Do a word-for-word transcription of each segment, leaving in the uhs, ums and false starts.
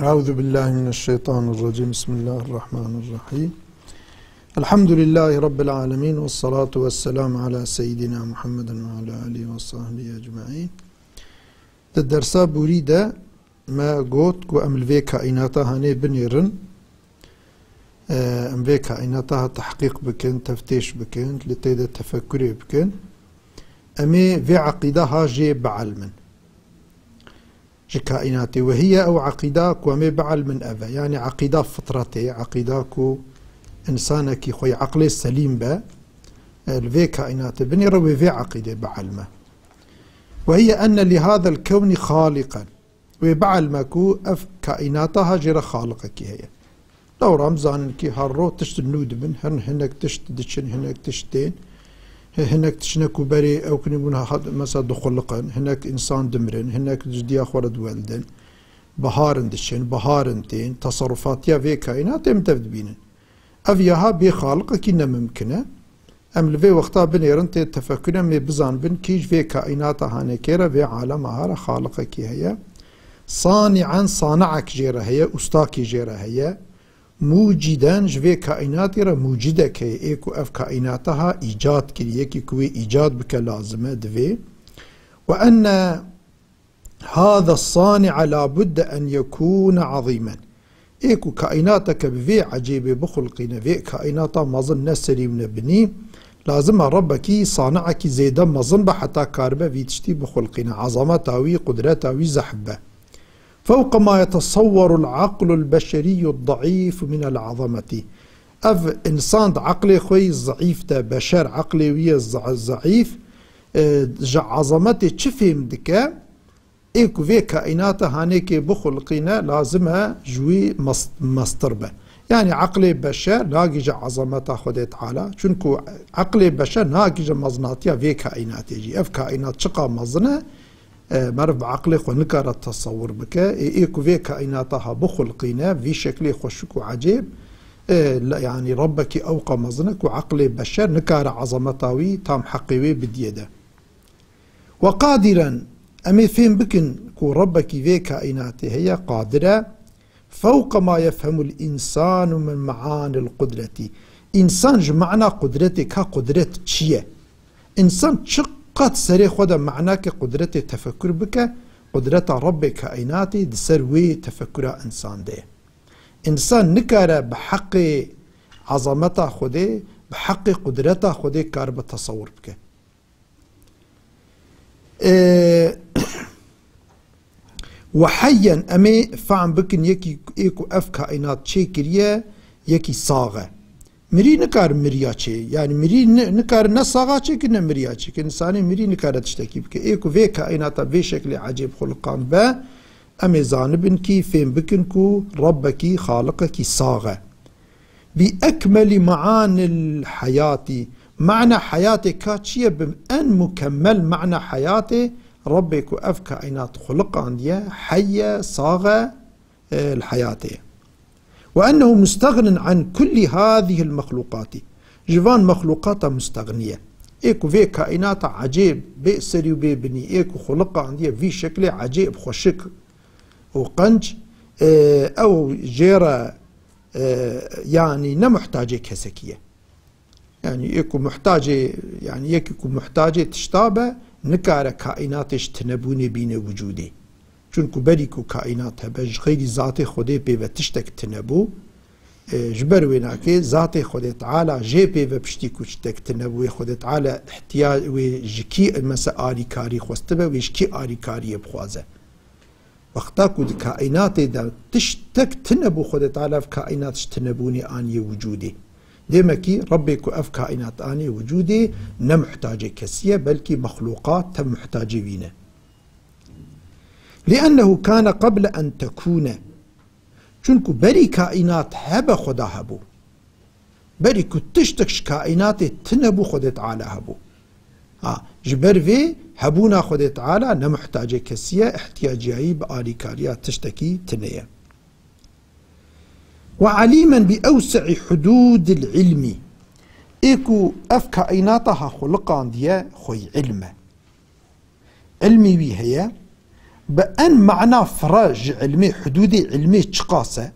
أعوذ بالله من الشيطان الرجيم. بسم الله الرحمن الرحيم. الحمد لله رب العالمين، والصلاة والسلام على سيدنا محمد وعلى آله وصحبه أجمعين. Di dersa borî de me got ku em li vê kaînata hanê binêrin. Em vê kaînata ha tehqîq bikin, teftêş bikin, li tê de tefekurê bikin. Em ê vê eqîda ha jê bielmin. Ji kaînatê. Wehiye ew eqîda ku em ê bielmin ev e. Yanî eqîda fitretê, eqîda ku însanekî xwe yê eqlê selîm be, e, li vê kaînatê binêre, wê vê eqîdê bielme. Wehiye enne li hadel kewni xaliqen. Wê bielme ku ev kaînata ha jê re xaliqekî heye. Lewra em zanin kî her roj tişt nû dibin, hin-, hinek tişt diçin, hinek tişt tên, hi-, hinek tiştine ku berê ew kinî bûn ha-, mesela dixuliqin, hinek însan dimirin, hinek ji diya xwe re diweldin, biharin diçin, biharin tên, teserufatiya vê kaînatê em tev dibînin. Ev ya ha bê xaliqekî ne mimkin e. Em li vê wexta binêrin tê tefekurê em ê bizanbin kî ji vê kaînata hanekê re, vê alema ha re xaliqekî heye. Sani'en, sani'ek jê re heye, ustakî jê re heye. Muciden, ji vê kaînatê re mucidek heye, ê ku ev kaînata ha îcad kirî, yekî ku wê îcad bike lazim e, divê. Ve enne hâza sani'a la budde en yekûne azîmen. Ê ku kaînateke bi vê ecêbê bixulqîne, vê kaînata mezin ne serî û ne binî, lazim e Rebbekî, sani'ekî zêde mezin be heta karibe vî tiştî bixulqîne. Ezameta wî, qudreta wî zehf be. Fewqe ma yetesewwerul eqlul beşeriyyu de'îfu minel azameti. Ev însan di eqlê xwe yî zeîf de, beşer eqlê wî ye ze-, zeîf, e, ji ezametê çi fêm dike? Ê ku vê kaînata hanekê bixulqîne, lazim e ji wî mes-, mestir be. Yanî eqlê beşer nagihîje ezameta Xwedê Teala. Çunku eqlê beşer nagihîje mezinatiya vê kaînatê jî. Ev kaînat çiqa mezin e, e, meriv bi eqlê xwe nikare tesewwur bike. Ê, ê ku vê kaînata ha bixulqîne, vî şeklê xweşik û ecêb, e, le-, yanî Rebbekî ewqa mezin e ku eqlê beşer nikare ezameta wî tam heqê wê bidiyê de. Ve qadiren, em ê fêm bikin ku Rebbekî vê kaînatê heye, qadir e, fewqe ma yefhemul însanu min me'anil qudretî. Însan ji mana qudretê, ka qudret çi ye? Însan çi qet serê xwe de manake qudretê tefekur bike, qudreta Rebbê kaînatê di ser wê tefekura însan de ye. Însan nikare bi heqê ezameta Xwedê, bi heqê qudreta Xwedê karibe tesewwur bike. Ê, we heyyen, em ê fehm bikin, yekî ê ku ev kaînat çêkiriye, yekî sax e. Mirî nikare miriya çê, yanî mirî ni-, nikare ne saxa çêke, ne miriya çêke. Însanê mirî nikare tiştekî bike. Ê ku vê kaînata vê şeklê ecêb xuliqandibe, em ê zanibin kî, fêm bikin ku Rebbekî, Xaliqekî sax e. Bi ekmelî meanil heyatî. Mana heyatê ka çi ye? Bi en mukemmel mana heyatê, Rebbê ku ev kaînat xuliqandiye, hey e, sax e, e, li heyatê ye. Ve ennehu mustexnin an kullî hâzihil mexlûqatî. Ji van mexlûqata mustexnî ye. Ê ku vê kaînata ecêb, bê serî û bê binî, ê ku xuliqandiye vî şeklê ecêb, xweşik û qenc, e, ew jê re e, yanî ne muhtacê kesekî ye. Yanî ê ku muhtacê, yanî yekî ku muhtacê tişta be, nikare kaînatê ji tinebûnê bîne wicûdê. Çunku berî ku kaînat hebe, ji xeyrî zatê Xwedê pê ve tiştek tine bû. E, ji ber wê nakê zatê Xwedê Teala jê pê ve piştî ku tiştek tine bû, wê Xwedê Teala ihtiya-, wê ji kî mese alîkarî xwestibe, wê ji kî alîkariyê bixwaze? Wexta ku di kaînatê de tiştek tine bû, Xwedê Teala ev kaînat ji tinebûnê aniye wicûdê. Demekî Rebbê ku ev kaînat aniye wicûdê ne muhtacê kesî ye, belkî mexlûqat tev muhtacê wî ne. Li'ennehu kane qeble en tekûne. Çunku berî kaînat hebe Xweda hebû. Berî ku tiştek ji kaînatê tine bû, Xwedê Teala hebû. Ha, ji ber vê hebûna Xwedê Teala ne muhtacê kesî ye, ihtiyaciyayî bi alîkariya tiştekî tine ye. Ve alîmen bi ewse'î hudûdil ilmî. Ê ku ev kaînata ha xuliqandiye, xwey ilm e. Ilmî wî heye, Bi en mana fire ji ilmê, hudûdê ilmê çiqas e,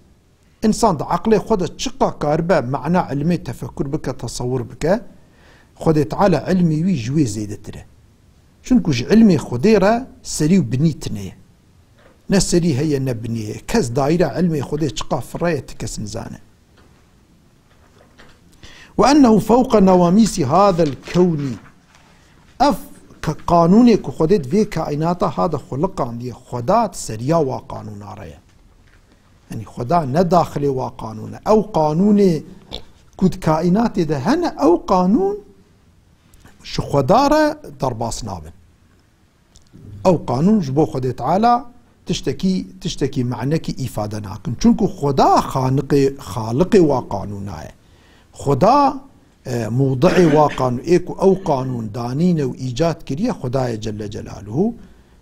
însan di eqlê xwe de çiqa karibe mana ilmê tefekur bike, tesewur bike, Xwedê Teala ilmê wî ji wê zêdetir e. Çunku ji ilmê Xwedê re serî û binî tune ye. Ne serî heye, ne binî heye. Kes daîra ilmê Xwedê çiqa fire ye, ti kes nizane. Ve ennehu fewqe newamîsî hadel kewnî. Ev ke qanûnê ku Xwedê di vê kaînata ha de xuliqandiye, Xweda di seriya wa qanûna re ye. Yanî Xweda ne daxilê wa qanûn e. Ew qanûnê ku di kaînatê de hene, ew qanûn ji Xweda re derbas nabin. Ew qanûn ji bo Xwedê Teala tiştekî, tiştekî manekî îfade nakin. Çunku Xweda xaniqê, xaliqê wa qanûna ye. Xweda, e, mûdiê wa qanûn, ê ku ew qanûn danîne û îcad kiriye, Xweda ye Celle Celaluhu.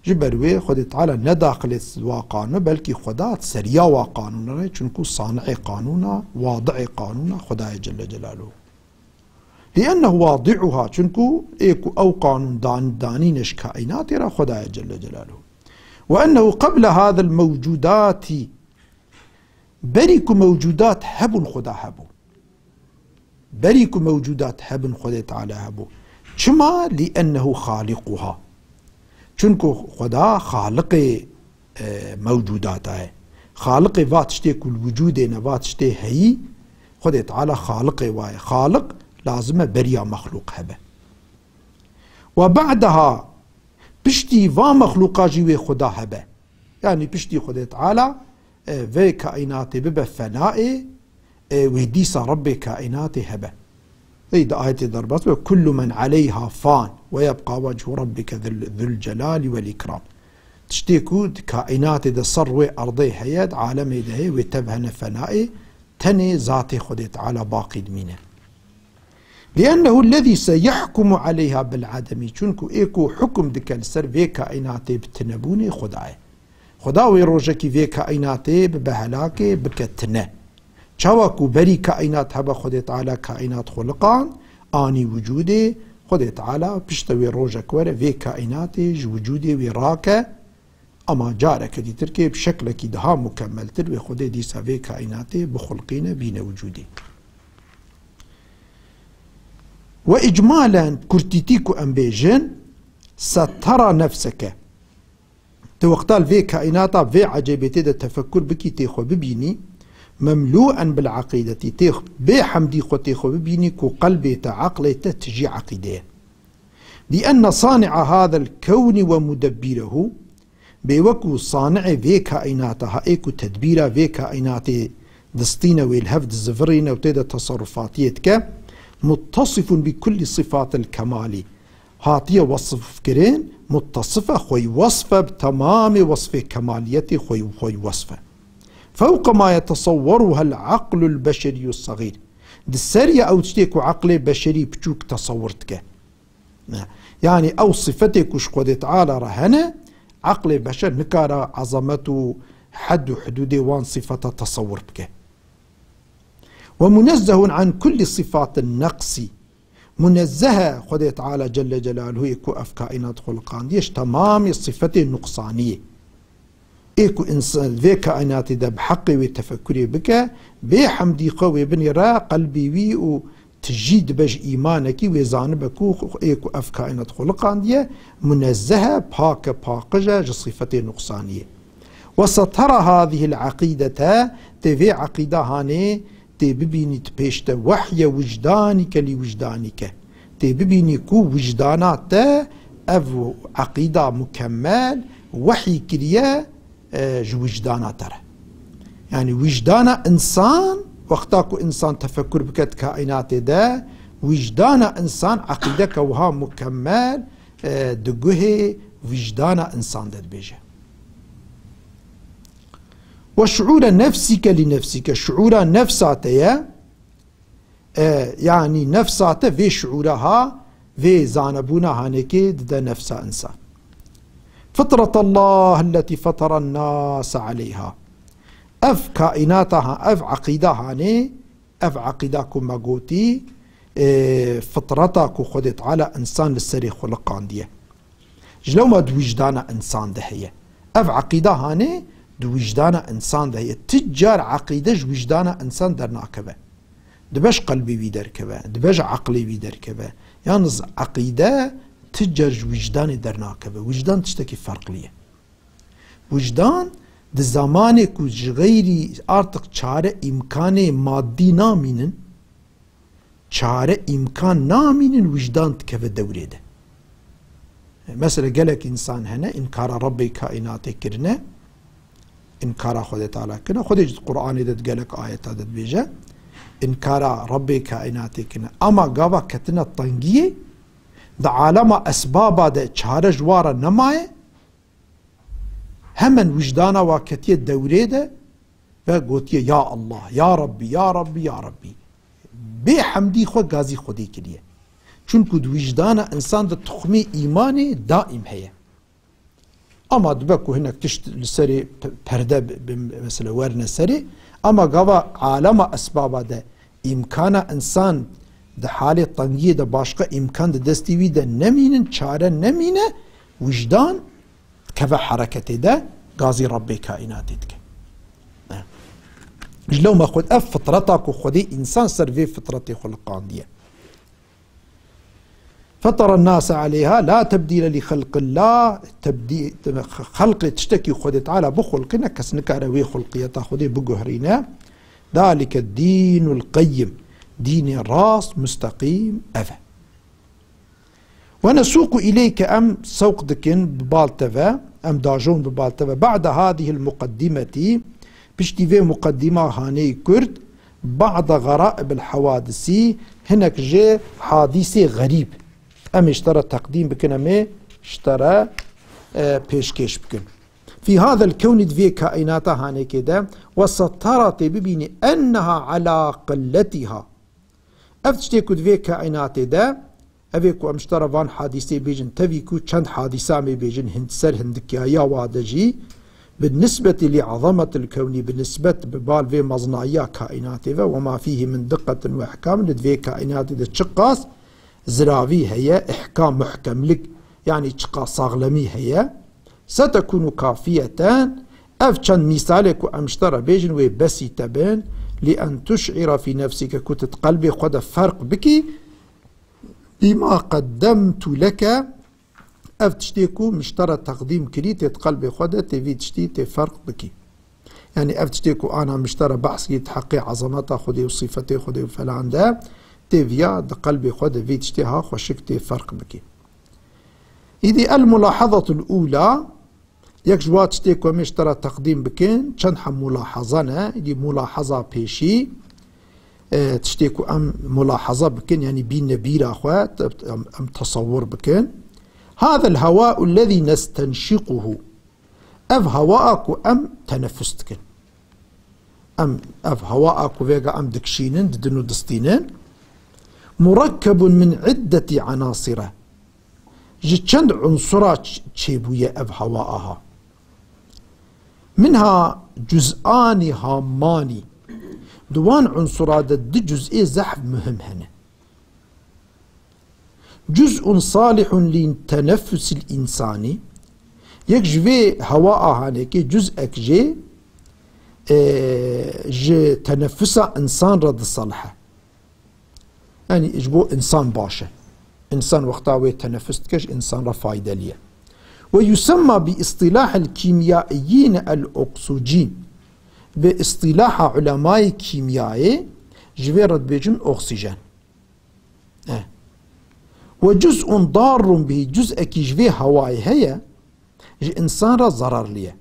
Ji ber wê Xwedê Teala ne daxilê wa qanûn e, belkî Xweda di seriya wa qanûna re, çunku sani'ê qanûna, wadi'ê qanûna Xweda ye Celle Celaluhu. Li'ennehu wadi'uha, çunku ê ku ew qanûn dan-, danîne ji kaînatê re Xweda ye Celle Celaluhu. Ve ennehu qeble hadel mewcudati, berî ku mewcudat hebûn, Xweda hebû. Berî ku mewcudat hebin, Xwedê Teala hebû. Çima? Li'ennehu xaliquha. Çunku Xweda xaliqê, e, mewcudata ye. Xaliqê va tiştê ku li wicûdê ne, va tiştê heyî, Xwedê Teala xaliqê wa ye. Xaliq lazim e beriya mexlûq hebe. Ve ba'deha, piştî va mexlûqa jî wê Xweda hebe. Yanî piştî Xwedê Teala, e, vê kaînatê bibe fenaê, e, wê dîsa Rebbê kaînatê hebe. Ey di ayetê derbas be, "Kullu men aleyha fan ve yebqa vechu rabbike zul, zul celali vel ikram." Tiştê ku di kaînatê de ser wê erdê heye, di alemê de heye, wê tev hene fenaê, tenê zatê Xwedê Teala baqî dimîne. Li'ennehu lezî seyehkumu aleyha bil ademî. Çunku ê ku hukum dike li ser vê kaînatê bi tinebûnê Xweda ye. Xweda wê rojekî vê kaînatê bibe helakê, bike tine. Çawa ku berî kaînat hebe Xwedê Teala kaînat xuliqand, anî wicûdê, Xwedê Teala pişte wê rojek were vê kaînatê ji wicûdê wê rake, ama careke dîtirkê bi şeklekî daha mukemmeltir wê Xwedê dîsa vê kaînatê bixulqîne, bîne wicûdê. Ve icmalen, kurtîtî ku em bêjin, settera nefseke. Tu wexta li vê kaînata, vê ecêbêtê de tefekkur bikî, tê xwe bibînî, memlû'en bil eqîdetî, tê xwe, bê hemdî xwe tê xwe bibînî ku qelbê te, eqlê te tijî eqîdê ye. Li enne sani'a hadel kewnî ve mudebbirehu, bê wekû sani'ê vê kaînata, ha ê ku tedbîra vê kaînatê distîne, wê li hev dizivirîne û tê de teserrufatiyê dike, muttasifun bi kulli sifatil kemalî, hatiye wesfkirin, muttasif e, xwey wesf e, bi temamê wesfê kemaliyetê xwey, xwey wesf e. Fewqa ma yetesewweruhel eqlul beşeriyus segîr. Di seriya ew tiştê ku eqlê beşerî piçûk tesewwur dike. Ne. Yanî ew sifetê ku ji Xwedê Teala re hene, eqlê beşer nikare ezamet û hed û hudûdê wan sifeta tesewwur bike. Ve munezzehun an kulli sifatin neqsî. Munezzehe Xwedê Teala Celle Celaluhu yê ku ev kaînat xuliqandiye ji temamê sifetê nuqsaniyê. Ê ku însan vê kaînatê de bi heqê wê tefekurê bike, bê hemdî xwe wê binêre qelbê wî û tijî dibe ji îmanekî, wê zanibe ku ê ku ev kaînat xuliqandiye, munezzeh e, pak e, paqij e ji sifetê nuqsaniyê. Ve setera hazihil eqîdete, tê vê eqîda hanê, tê bibînî di pêş te wehye wijdanîke lî wijdanîke. Tê bibînî ku wijdana te ev eqîda mukemmel wehyî kiriye, e, ji wijdana te re. Yanî wijdana însan, wexta ku însan tefekur bike di kaînatê de, wijdana însan eqîdeke wiha mukemmel, e, di guhê wijdana însan de dibêje. Ve şuûre nefsîke lî nefsîke, şuûra nefsa te ye, e, yanî nefsa te vê şuûra ha, vê zanebûna hanekê dide nefsa însan. Fitretallah elletî feteren nase aleyha. Ev kaînata ha, ev eqîda hanê, ev eqîda ku me gotî, e, fitreta ku Xwedê Teala însan li serê xuliqandiye. Ji lewma di wijdana însan de heye. Ev eqîde hanê di wijdana insan de heye. Ti car eqîde ji wijdana insan dernakeve. Dibe ji qelbê wî derkeve, dibe ji eqlê wî derkeve. Yalnız eqîde ti car ji wijdanê dernakeve. Wijdan tiştekî ferqlî ye. Wijdan di zamanê ku ji xeyrî artık çare îmkanê maddî namînin, çare îmkan namînin wijdan dikeve dewrê de. Mesela gelek însan hene, înkara Rebbê kaînatê kirine, înkara Xwedê Teala kirine. Xwedê jî di Qur'anê de di gelek ayeta de dibêje, înkara Rebbê kaînatê kirine. Ama gava ketine tengiyê, di alema esbaba de çare ji wa re nemaye, hemen wijdana wa ketiye dewrê de ve gotiye, "Ya Allah, ya Rabbî, ya Rabbî, ya Rabbî." Bê hemdî xwe gazî Xwedê kiriye. Çunku di wijdana insan de tuxmê îmanê daîm heye. Ama dibe ku hinek tişt li serê pe-, perde bi, bi, mesela werine serê, ama gava alema esbaba de îmkana insan di halê tengiyê de başqa îmkan di destî wî de nemînin, çare nemîne, wijdan dikeve hereketê de, gazî Rebbê kaînatê dike. Ji lewma xwe, ev fitreta ku Xwedê însan ser vê fitretê xwe liqandiye. فطر الناس عليها لا تبديل لخلق الله. Tebdî-, xelqê tiştekî Xwedê Teala bixulqîne, kes nikare wê xulqiyeta Xwedê biguherîne. ذلك الدين القيم. Dînê rast, musteqîm ev e. ونسوق إليك, em sewq dikin bi bal te ve, em dajon bi bal te ve. بعد هذه المقدمة, piştî vê muqeddîma haneyî kurt, بعض غرائب الحوادث, hinek ji hadîsê xerîb. Em ê ji te re teqdîm bikin, em ê ji te re, e, pêşkêş bikin. في هذا الكون, di vê kaînata hanekê de, وسترى, tê bibînî, أنها على قلتها. Ev tiştê ku di vê kaînatê de, ev ê ku em ji te re van hadîsê bêjin, tevî ku çend hadîsa em ê bêjin, hind-, ser hindikiyayiya wa de jî, بالنسبة لعظمة الكون, bi nisbet bi bal vê meznayiya kaînatê ve, وما فيه من دقة وإحكام, li di vê kaînatê de çiqas ziravî heye, îhkam, muhkemlik, yanî çiqas saxlemî heye. ستكون كافية, ev çend mîsalê ku em ji te re bêjin, wê besî te bin, لأن تشعر في نفسك, ku tu di qelbê xwe de ferq bikî, بما قدمت لك, ev tiştê ku min ji te re teqdîm kirî, tê di qelbê xwe de, tê vî tiştî, tê ferq bikî. Yanî ev tiştê ku ana min ji te re behs kî di heqê ezameta Xwedê û sîfetê Xwedê û falan de, tê viya di qelbê xwe de vî tiştê ha xweşik tê ferq bikî. Îdî الملاحظة الأولى, yek ji wa tiştê ku em ê ji te re teqdîm bikin, çend hem mulahaza ne, îdî mulahaza pêşî, e, tiştê ku em mulahaza bikin, yanî bîne bîra xwe, te-, em, em tesewwur bikin. هذا الهواء الذي نستنشقه. Ev hewaa ku em tenefus dikin. Em, ev hewaa ku vêga em dikişînin, didin û distînin. مركب من عدة عناصر. Ji çend unsura ç-, çêbûye ev hewaa ha. منها جزآن هامان. Di wan unsura de du cuz'ê zehf muhim hene. جزء صالح لتنفس الإنسان. Yek ji vê hewaa hanekê cuz'ek jê, e, ji teneffusa insan re disalihe. Yanî ji bo insan baş e. Însan wexta wê tenefus dike, ji însan re faydelî ye. ويسمى باصطلاح الكيميائيين الأكسجين. Bi îstîlaha ulemayê kîmyayê ji vê re dibêjin oksîjen. E. وجزء ضار به, cuz'ekî ji vê hewayê heye, ji însan re zerarlî ye.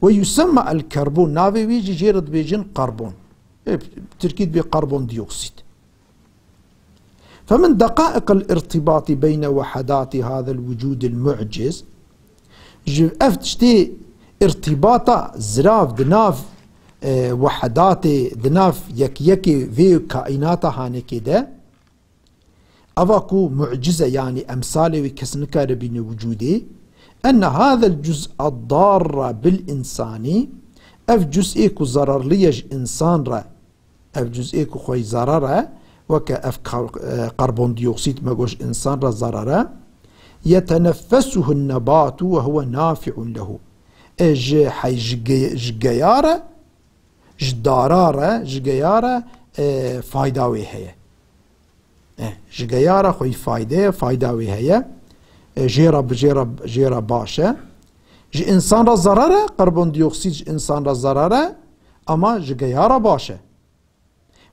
ويسمى الكربون, navê wî jî jê re dibêjin karbon. Ê, tirkî dibê karbon dioksîd. فمن دقائق الارتباط بين وحدات هذا الوجود المعجز, ji ev tiştê irtibata zirav di nav, e, wehedatê, di nav yek yekê vê kaînata hanekê de, eva ku mucize, yanî emsalê wî kes nikare bîne wicûdê, أن هذا الجزء الضار بالإنسان, ev cuz'ê ku zararlî ye ji însan re, ev cuz'ê ku xwey zarar e, weke ev kar-, e, karbondioksîd me got ji însan re zarar e, يتنفسه النبات وهو نافع له. E, ji hey-, ji ge-, ji geya re, ji dara re, ji geya re, e, fayda wê heye. E, ji geya re xweyî fayde ye, fayda wê heye. E, jê re, jê re, jê re baş e. Ji însan re zerer e, karbondioksîd ji însan re zerer e, ama ji geya re baş e.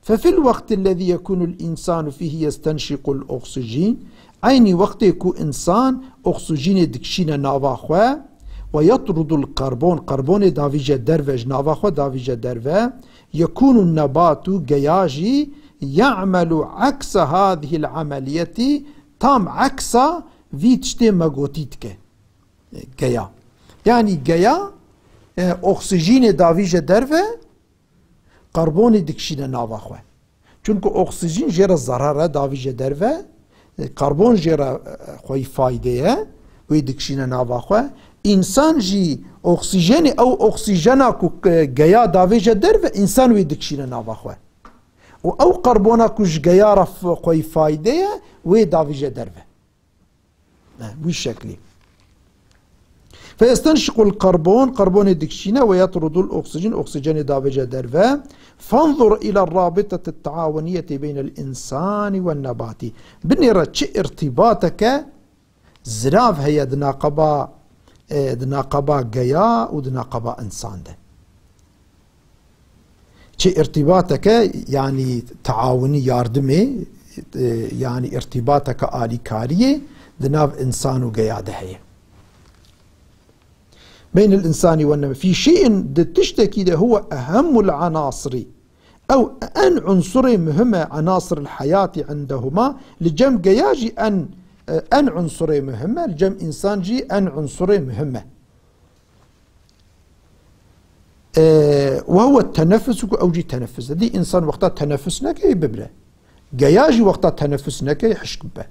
ففي الوقت الذي يكون الإنسان فيه يستنشق الأكسجين، eynî wextê ku însan oksîjînê dikişîne nava xwe, ويطرد الكربون، karbonê davîje derve, ji nava xwe davîje derve، يكون النبات، geya jî، يعمل عكس هذه العملية، tam eksa vî tiştê me gotî dike. Geya. Yanî geya, e, oksîjînê davîje derve, karbonê dikişîne nava xwe. Çunku oksîjîn jê re zerer e, davîje derve, e, karbon jê re, e, xweyî fayde ye, wê dikişîne nava xwe. Însan jî oksîjenê, ew oksîjena ku, e, geya davêje derve, însan wê dikişîne nava xwe. Û ew karbona ku ji geya re f-, xweyî fayde ye, wê davîje derve. E, wî şeklî. فيستنشق الكربون، karbonê dikişîne, ويطرد الأكسجين، oksîjenê davêje derve. فانظر إلى الرابطة التعاونية بين الإنسان والنبات. Binêre çi irtîbateke zirav heye di naqeba, e, di naqeba geya û di naqeba însan de. Çi irtîbateke, yanî taawunî, yardimê, e, yanî irtîbateke alîkariyê di nav însan û geya de heye. بين الإنسان والنبات في شيء، di tiştekî de، هو أهم العناصر، ew en unsurê muhim e، عناصر الحياة عندهما، li cem geya jî en, e, en unsurê muhim e, li cem însan jî en unsurê muhim e. E, وهو التنفس، ku ew jî tenefus e. Dî însan wexta tenefus neke, bimire. Geya jî wexta tenefus neke, hişk bibe.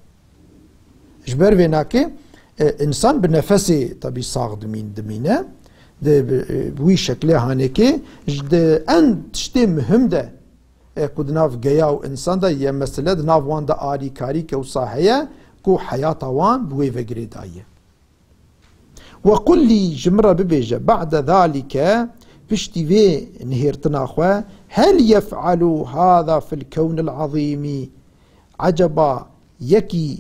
Ji ber vê nake, e, însan bi nefesê, tabî, sax dimîn-, dimîne. Di, bi, e, bi wî şeklê hanekê, ji di en tiştê muhim de, e, ku di nav geya û însan de ye, mesele di nav wan de alîkarî kewsa heye, ku heyata wan bi wê ve girêdayî ye. وقل لي، ji min re bibêje، بعد ذلك، piştî vê nihêrtina xwe، هل يفعل هذا في الكون العظيم؟ Eceba yekî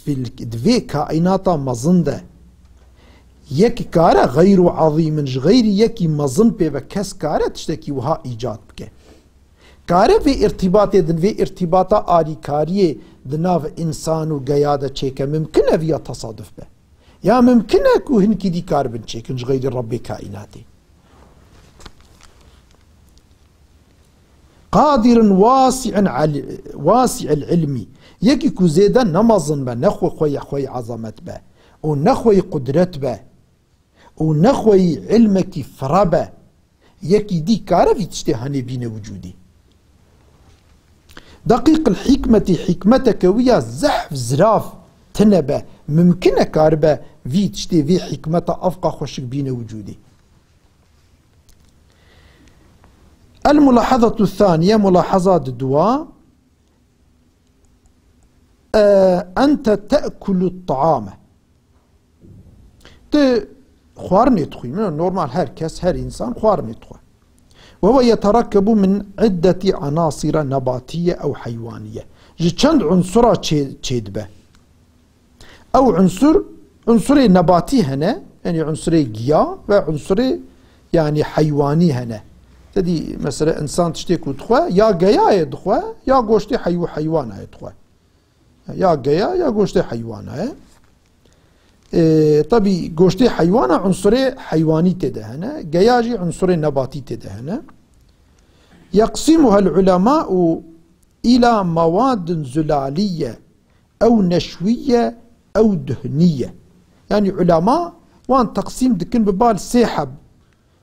fil-, di vê kaînata mezin de yek kare, غير عظيم، ji xeyrî yekî mezin pê ve kes kare tiştekî wiha îcad bike? Kare vê îrtîbatê din, vê îrtîbata alîkariyê di nav însan û geya de çêke? Mimkin e viya tesaduf be? Ya mimkin e ku hinkî dî karibin çêkin ji xeyrî Rebbê kaînatê? قادر واسع ال-، واسع العلم. Yekî ku zêde ne mezin be, ne xwe, xweyî, xweyî ezamet be û ne xweyî qudret be û ne xweyî ilmekî fira be, yekî dî kare vî tiştê hanê bîne wicûdî? دقيق الحكمة، hikmeteke wî ya zehf zirav tine be, mimkin e karibe vî tiştê, vî hikmeta evqa xweşik bîne wicûdî. الملاحظة الثانية، mulahaza di dua, e, أنت تأكل الطعام. Tu xwarinê dixwî. Normal her kes, her însan xwarinê dixwe. وهو يتركب من عدة عناصر نباتية أو حيوانية. Ji çend unsura çê-, çêdibe. Ew unsur, unsurê nebatî hene, yanî unsurê giya ve unsurê, yanî heywanî hene. Te dî, mesela, însan tiştê ku dixwe, ya geyayê dixwe, ya goştê heyw-, heywanayê dixwe. Ya geya, ya goştê heywanayê. E, tabî, goştê heywana unsurê heywanî tê de hene, geya jî unsurê nebatî tê de hene. يقسمها العلماء إلى مواد زلالية أو نشوية أو دهنية. Yanî ulema wan teqsîm dikin bi bal sê heb,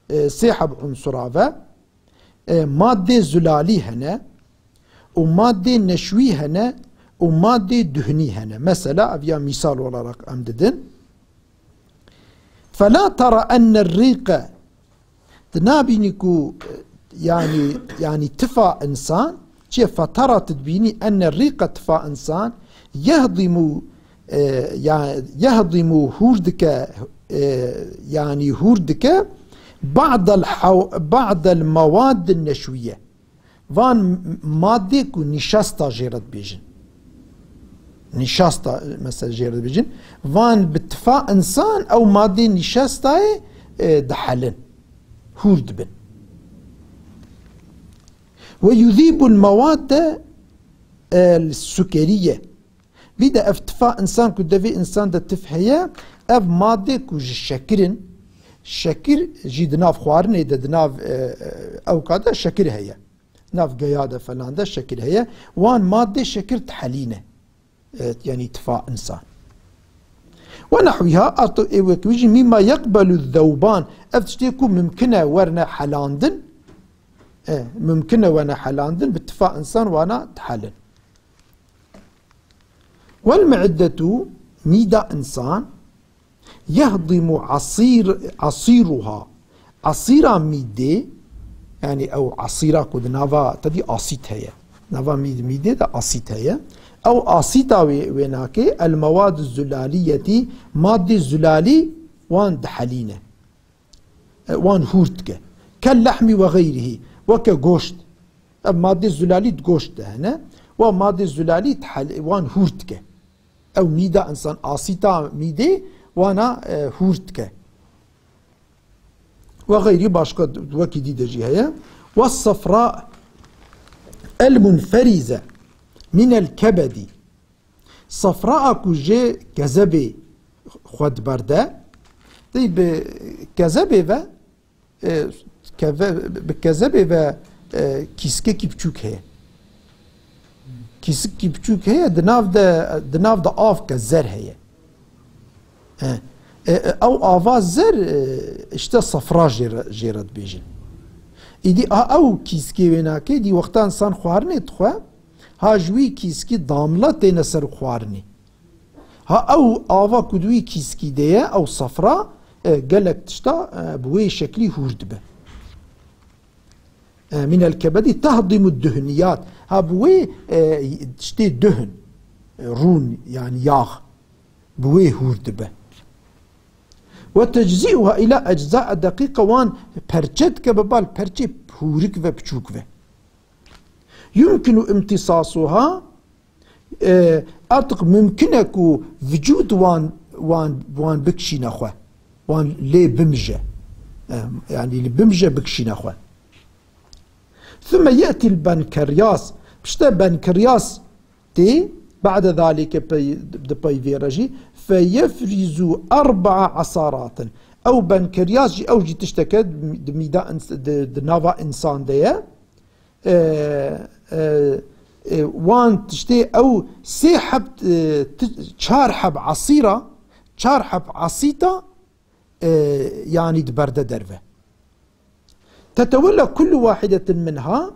e, sê heb unsura ve. E, madê zulalî hene û madê neşwî hene û madê duhnî hene. Mesela, ev ya mîsal olarak em didin. فلا ترى أن الريق، tu nabînî ku, e, yanî, yanî tifa însan, çi فترى tu dibînî أن الريق، tifa însan، يهضم E, ya, yehdimu hûr dike, e, yanî hûr dike, ba'del haw-, ba'del mewad neşwiye. Van madê ku nîşasta jê re dibêjin. Nîşasta, mesela, jê re dibêjin. Van bi tifa insan ew madê nîşastayê, e, dihelin. Hûr dibin. Ve yuzîbul mewade el sukeriye. Vî de ev tifa insan ku devê insan de tif heye, ev madê ku ji şekir in, şekir jî di nav xwarinê de, di nav, e, e, ewka de şekir heye. Nav geya de falan de şekir heye. Wan madê şekir dihelîne. E, yanî tifa insan. Ve nahwiha, ato ê wek wî jî mîma yeqbelu zewban. Ev tiştê ku mimkin e werne helandin. E, mimkin e werne helandin, bi tifa insan wana dihelin. Wel mi'detu, mîda insan, yehdimu asîr, asîruha. Asîra mîdê, yanî ew asîra ku di nava tedî asît heye. Nava mîd-, mîdê de asît heye. Ew asîta wê, wê nake, el mewad zulaliyetî, madê zulalî wan dihelîne. E, wan hûr dike. Kel lehmî ve xeyrihî. Weke goşt. Ev madê zulalî di goşt de hene. Wa madê zulalî dihel-, wan hûr dike. Ew mîda insan asîta mîdê wana, e, hûr dike. Ve xeyrî başka d-, wekî dî de jî heye. Ve sefra el munferize minel kebedî. Sefraa ku jê kezebê xwe diberde, tey bi kezebê ve, e, keve-, bi kezebê ve, e, kîskekî biçûk heye. Kîskekî biçûk heye, di nav de, di nav de av ke zer heye. E, e, e, ew ava zer, e, işte sefra jê re, jê re dibêjin. Îdî a ew kîskê wê nake, dî wexta insan xwarinê dixwe, ha ji wî kîskî damla têne ser xwarinê. Ha ew ava ku di wî kîskî de ye, ew sefra, e, gelek tişta, e, bi wê şeklî hûr dibe. E, minel kebedî tehdimu duhniyat. Ha bi wê, e, tiştê duhn, e, rûn, yanî yağ, bi wê hûr dibe. Ve teczi'uha ila ecza'a deqîqe, wan perçe dike bi bal perçê hûrik ve, piçûk ve. Yumkinu imtisasuha, e, artık mümkün e ku vücud wan, wan, wan bikişîne xwe. Wan lê bimije. E, yani li bimije bikişîne xwe. Thumme ye'til benkeryas. Pişte benkeryas tê, ba'de zalike pey-, di pey vê re jî, feyefrizu erba'a asaratin. Ew benkeryas jî, ew jî tişteke di mîda ins-, di, di nava insan de ye. E, e, e, wan tiştê ew sê heb, e, ti-, çar heb asîra, çar heb asîta, e, yanî diberde derve. Tetewella kullu wahidetin minha,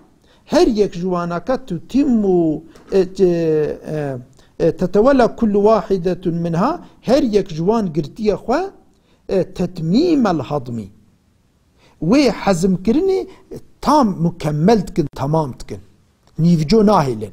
her yek ji wanaka tutimmu, e, e, e, e, tetewella kullu wahidetun minha, her yek ji wan girtiye xwe, e, tetmîmel hadmî. Wê hezmkirinê tam mukemmel dikin, temam dikin. Nîvco nahêlin.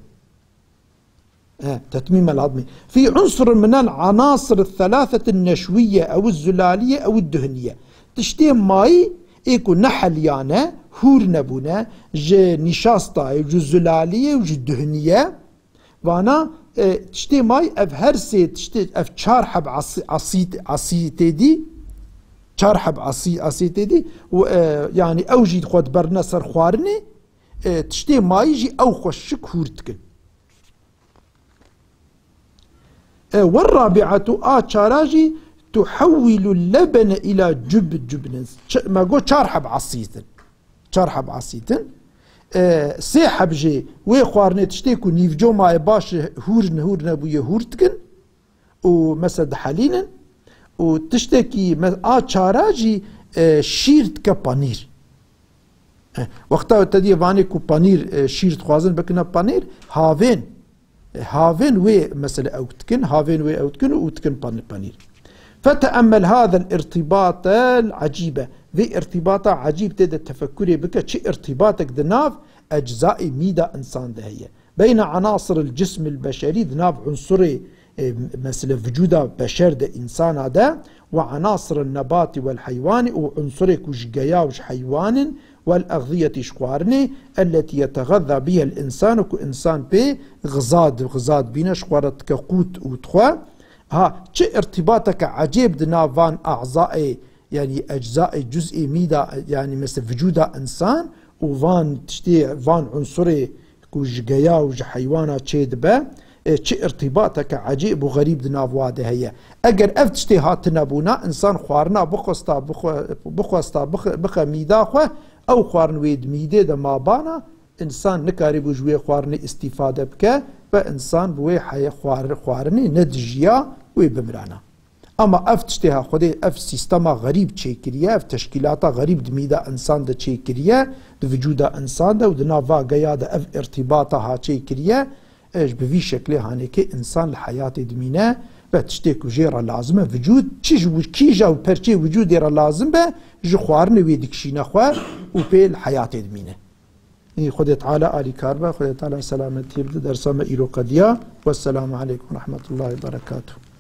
E, tetmîm el hadmî. Fî unsur minel anasir thelâthetin neşwiyye ew zulaliye ew duhniye. Tiştê mayî ê ku neheliyane, hûr nebûne, ji nîşastayê, ji zulaliyê û ji duhniye, Vana, e, tiştê may ev her sê tiştê, ev çar heb asî-, asît-, asîtê dî, çar heb asî-, asîtê dî û, e, yanî ew jî xwe diberine ser xwarinê, e, tiştê mayî jî ew xwe şik hûr dikin. E, werrabi'atu, a çara jî, tuhewwilu lebene ila cub-, cubnin. Ç-, me got çar heb asîtin. Çar heb asîtin. E, sê heb jî wê xwarinê tiştê ku nîvco maye baş hûr, hûr nebûye hûr dikin û mesela dihelînin û tiştekî me-, a çara jî, e, şîr dike panîr. E, wexta te dî vanê ku panîr, e, şîr dixwazin bikine panîr, havên E, havên wê mesele ew dikin, havên wê ew dikin û dikin pan-, panîr. Fete'emmel hazel irtibatel ecîbe. Vê irtibata ecîb tê de tefekkurê bike, çi irtibatek di nav eczaî mîda insan de heye. Beyne anasiril cismil beşerî, di nav unsurê, e, mesela vücuda beşer de, insana de, ve anasırın nebati vel heyvani, û unsurê ku ji geya û ji heywanin, vel exziyetî ji xwarinê, elletî yetexezza bihel insanu, ku insan pê xiza di-, xiza dibîne, ji xwe re dike qût û dixwe. Ha, çi irtibateke ecêb di nav van azaê, yanî eczaê, cuzê mîda, yanî mesela vücuda insan û van tiştê, van unsurê ku ji geya û ji heywana çêdibe, e, çi irtibateke ecêb û xerîb di nav wa de heye. Eger ev tiştê hatine bûna, insan xwarina bixwesta, bixwe-, bixwesta, bixe, bixe mîda xwe, ew xwarin wê di mîdê de mabana, insan nikarîbû ji wê xwarinê îstîfade bike ve insan bi wê heye xwar-, xwarinê nedijiya, wê bimirana. Ama ev tiştê ha Xwedê ev sîstema xerîb çêkiriye, ev teşkîlata xerîb di mîda insan de çêkiriye, di vücuda insan de û di nav va geya de ev irtîbata ha çêkiriye, e, ji bi vî şeklê hanêkê insan li heyatê dimîne ve tiştê ku jê re lazim e, vücud çi ji wi-, kîja û perçê vücudê re lazim be, ji xwarinê wê dikişîne xwe û pê li heyatê dimîne. Ê, Xwedê Teala alîkar be, Xwedê Teala selametiyê bide. Dersa me îro qediya. Wesselamu aleykum ve rahmetullahi ve berekatuhu.